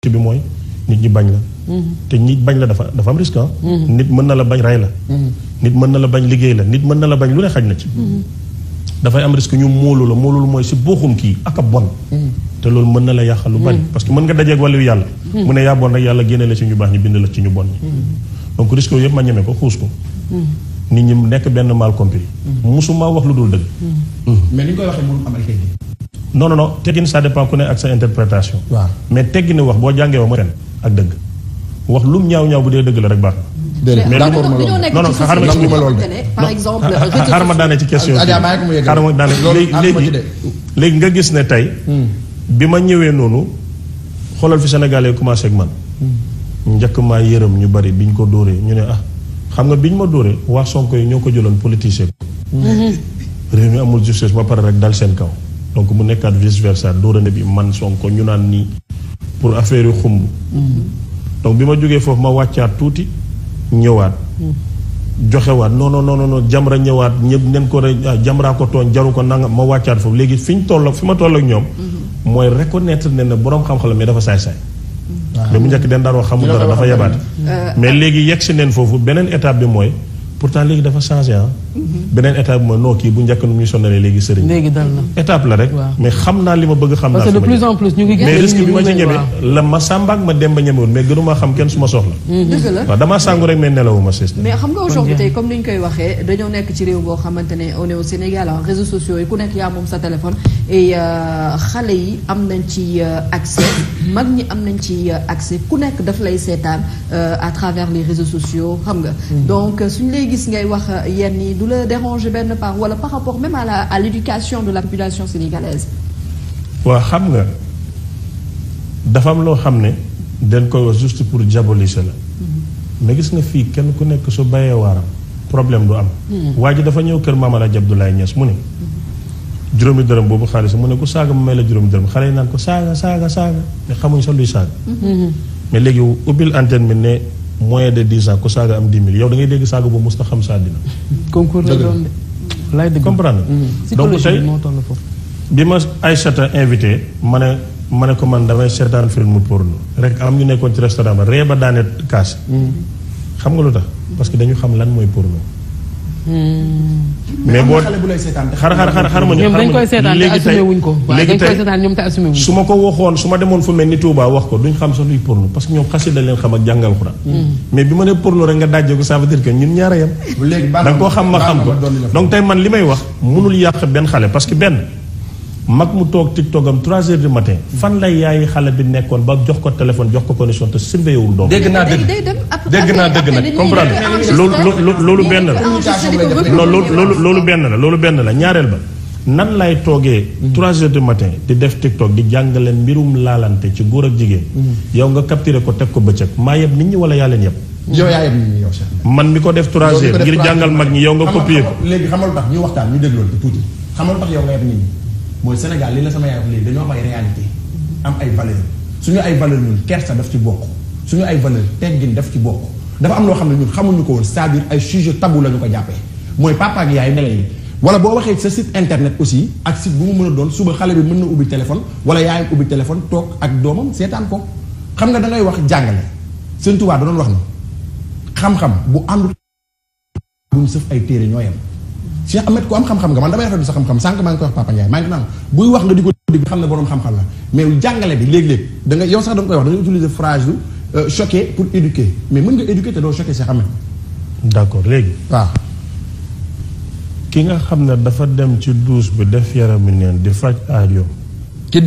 bi mooy nit ñi bañ la. te nit bañ la dafa am risque ah. nit mën na la bañ rey la. nit mën na la bañ liggéey la nit mën na la bañ lu ne xaj na ci. dafay am risque ñu móolu la móolul mooy si booxum kii ak a bon. te loolu mën na la yàqal lu bari. parce que mën nga dajeeg wàllu yàlla. mu ne yaa bon rek yàlla génne la ci ñu baax ñu bind la ci ñu bon ñi. donc risque yooyu yëpp ma ñeme ko xuus ko. nit ñi nekk benn mal compris. musuma wax lu dul dëgg. mais ni ñu koy waxee mënu am ay teggin. non teggin ça dépend ku ne ak sa interprétation. waaw mais teggin wax boo jàngee wax mooy fen ak dëgg. wax lum ñaaw bu dee dëgg la rek baax na. déedéet d'accord ma loolu non par exemple xaaral ma daane ci question xaaral ma daane léegi nga gis ne tey bi ma ñëwee noonu xoolal fi Sénégalais commencé ak man njëkk maa yërëm ñu bari biñ ko dóoree ñu ne xam nga biñ ma dóoree waa Sonko yi ñoo ko jëloon politicien réew mi amul justice ba pare rek dal seen kaw donc mu nekkaat vice versa dóorane bi man Sonko ñu naan nii pour affaire yu xumb donc bi ma jógee foofu ma wàccaat tuuti ñëwaat joxewaat non Jamra ñëwaat ñëpp nen ko rek Jamra ko tooñ jaru ko nanga ma wàccaat foofu léegi fi ma toll ak ñoom mooy reconnaître ne ne boroom xam-xam la mais dafa saay-saay mais bu njëkk den daan wax xamul dara dafa yebaate mais léegi yegg si neen foofu beneen étape bi mooy pourtant léegi dafa changé beneen étape bi mooy noo kii bu njëkk nu muy sonnalee léegi sëriñ léegi dal na étape la rek mais xam naa li ma bëgg xam naa parce que de plus en plus ñu ngi mais risque bi ma ci ñeme la ma sàmba ak ma dem ba ñemewul mais gënuma xam kenn su ma soxla dëgg la waaw damaa sàngu rek mais nelawuma sister mais xam nga aujourd'hui tey comme ni ñu koy waxee dañoo nekk ci réew boo xamante ne on est au Sénégal réseaux sociaux yi ku nekk yaa moom sa téléphone et xale yi am nañ ci accès mag ñi am nañ ci accès ku nekk daf lay seetaan à travers les réseaux sociaux xam nga donc suñu lay gis ngay wax yenn yi du la déranger benn part wala par rapport même à l'éducation de la population sénégalaise. waaw xam nga dafa am loo xam ne dañ koy wax juste pour diaboliser la mais gis nga fii kenn ku nekk su bayee waaram problème du am waa ji dafa ñëw kër Maam Alaaji Abdoulaye Niass mu ne juróomi dërëm boobu xaalis mu ne ku saaga mu may la juróomi dërëm xale yi naan ko saaga mais xamuñ sax luy saaga mais léegi ubbil antenne bi ne moins de 10 ans ku saaga am 10 000 yow da ngay dégg saaga boobu mos nga xam sa àddina concours la doon de lay dëgg comprendre donc tey bi ma Aïssata invité ma ne ko man damay seetaan film porno rek am ñu nekkoon ci restaurant ba ree ba daane kaas xam nga lu tax parce que dañu xam lan mooy porno mais boo xar ma ñoom dañ koy seetaan te assumé wuñ ko dañ koy seetaan ñoom te assumé wuñ ko su ma ko waxoon su ma demoon fu mel ni Touba wax ko duñ xam sax luy porno parce que ñoom xasida leen xam ak jàngal Xuraan mais bi ma ne porno rek nga dajje ko ça veut dire que ñun ñaara yam da nga koo xam ma xam ko donc tey man li may wax mënul yàq benn xale parce que benn mag mu toog TikTok am 3 heures du matin fan lay yaayi xale bi nekkoon ba jox ko téléphone jox ko connexion te surveillé wul doom dégg naa dëgg nag comprendre loolu benn la non loolu benn la ñaareel ba nan lay toogee 3 heures du matin di def TikTok di jàngale mbirum laalante ci góor ak jigéen yow nga capturé ko teg ko bëccëg maa yeb nit ñi wala yaa leen yeb yow yaa yeb nit ñi yow Cheikh man mi ko def 3 heures ngir jàngal mag ñi yow nga copié ko léegi xamal tax ñu waxtaan ñu dégloon te tuuti xamal tax yow nga yeb nit ñi mooy Sénégal li la sama yaay wax léegi dañoo am ay réalité am ay valeur suñu ay valeur ñun kersa daf ci bokk suñu ay valeur teggin daf ci bokk dafa am loo xam ne ñun xamuñu ko woon c'est-à-dire ay sujet tabou la ñu ko jàppee mooy papa ak yaay nele yi wala boo waxee sa site internet aussi ak site bu mu mën a doon suba xale bi mën na ubbi téléphone wala yaayam ubbi téléphone toog ak doomam seetaan ko xam nga da ngay wax jàngale Sëñ Tuubaa da doon wax na xam-xam bu àndul buñ sëf ay téere ñoo yem Cheikh Ahmed ku am xam-xam nga man damay rafetlu sa xam-xam sànq maa ngi koy wax Papa Ndiaye maa ngi naan buy wax nga di ko dégg xam ne boroom xam-xam la mais jàngale bi léeg-léeg da nga yow sax da nga koy wax da nga utiliser phrase yu choquer pour éduquer mais mën nga éduquer te doo choquer Cheikh Ahmed. d'accord léegi. waaw. ki nga xam ne dafa dem ci douche bi def yaramu neen di faj aajoom. ki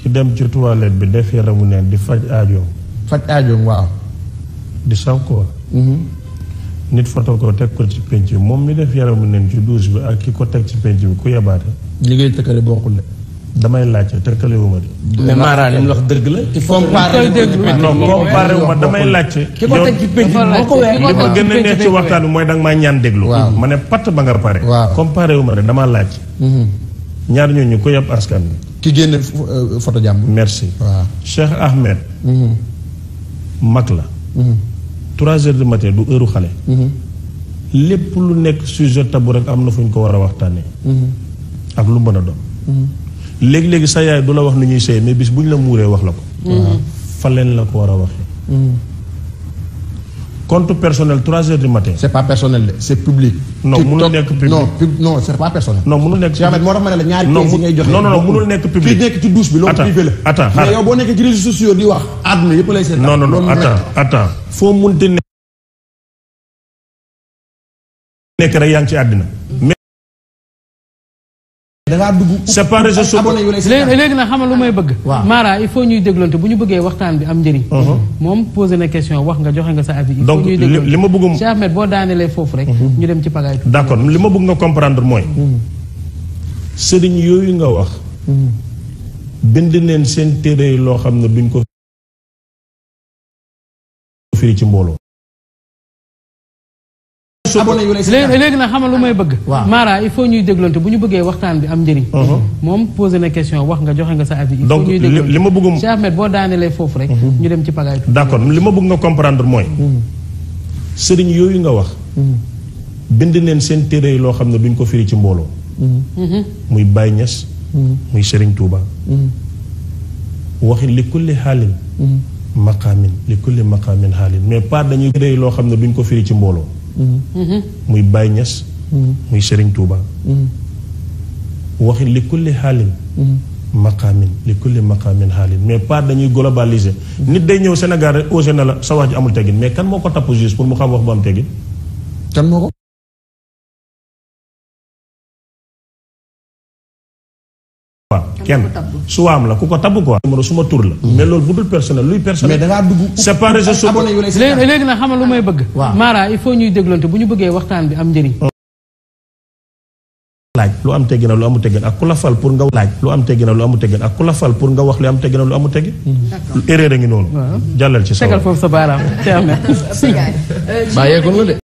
dem ci toilette bi def yaramu neen di faj aajoom. faj aajoom waaw. di Sonko. nit foto ko teg ko ci penc bi moom mi def yaramu neen ci douche bi ak ki ko teg ci penc bi ku yabaate. li ngay tëkkale bokkul de. damay laajte tëkkale wu ma de. mais Mara li mu wax dëgg la. comparé wu ma damay laajte. ki ko teg ci penc bi moo ko weer. li ma gën a neex ci waxtaan bi mooy danga maa ñaan déglu. ma ne patt ba nga pare. comparé wu ma de damaa laajte. ñaar ñooñu ko yab askan bi. ki génne photo jàmbur. merci. waaw Cheikh Ahmed. mag la. 3 heures du matin du heure xale. lépp lu nekk sujet tabou rek am na fu ñu ko war a waxtaanee. ak lu mën a doon. léegi-léegi sa yaay du la wax nu ñuy sëy mais bis bu ñu la muuree wax la ko. fa leen la ko war a waxee. compte personnel 3 heures du matin. c'est pas personnel c'est public. non mënul nekk public non c'est pas personnel. non mënul nekk public moo tax ma ne la ñaari kees yi ngay joxe. non mënul nekk public. kii nekk ci douche bi loolu privé la. attends mais yow boo nekkee ci réseaux sociaux di wax. àdduna yëpp lay seet. non attends foo munti nekk rek yaa ngi ci àddina. da ngaa dugg. c'est pas réseaux sociaux. léegi nag xamal lu may bëgg. Mara il faut ñuy déglante bu ñu bëggee waxtaan bi am njëriñ. moom posé na question wax nga joxe nga sa avis. il faut ñuy déglante donc li ma bëgg. Cheikh Ahmed boo daanelee foofu rek. ñu dem ci pagaay. d'accord li ma bëgg nga comprendre mooy. sëriñ yooyu nga wax. bind neen seen téere loo xam ne duñ ko firi ci mbooloo. léegi nag xamal lu may bëgg. Mara il faut ñuy déglante bu ñu bëggee waxtaan bi am njëriñ. moom posé na question wax nga joxe nga sa avis. il faut ñuy déglante donc li ma bëgg. Cheikh Ahmed boo daanelee foofu rek. ñu dem ci pagaay. d'accord li ma bëgg nga comprendre mooy. sëriñ yooyu nga wax. bind neen seen téere yi loo xam ne duñ ko firi ci mbooloo. muy Baye Niass. muy Serigne Touba. waxi li kulli xaalin. maqaamin li kulli maqaamin xaalin mais pas dañuy téere yi loo xam ne duñ ko firi ci mbooloo. muy Baye Niass. muy Serigne Touba. waxi li kulli xaalin. maqaamin li kulli maqaamin xaalin mais pas dañuy globaliser. nit day ñëw Sénégal rek osé na la sa wax ji amul teggin mais kan moo ko tapp juste pour mu xam wax bu am teggin. kan moo ko. waaw kenn su am la ku ko tabb quoi. numéro suma tur la. mais loolu bu dul personnel luy personnel. mais da ngaa dugg. c'est pas réseaux sociaux. léegi nag xamal lu may bëgg. Mara il faut ñuy déglante bu ñu bëggee waxtaan bi am njëriñ. laaj lu am teggin lu amu teggin ak ku la fal pour nga laaj lu am teggin lu amu teggin ak ku la fal pour nga wax lu am teggin lu amu teggin. erreur a ngi noonu. jàllal ci sa tegal foofu sa baaraam. bàyyeekul la de.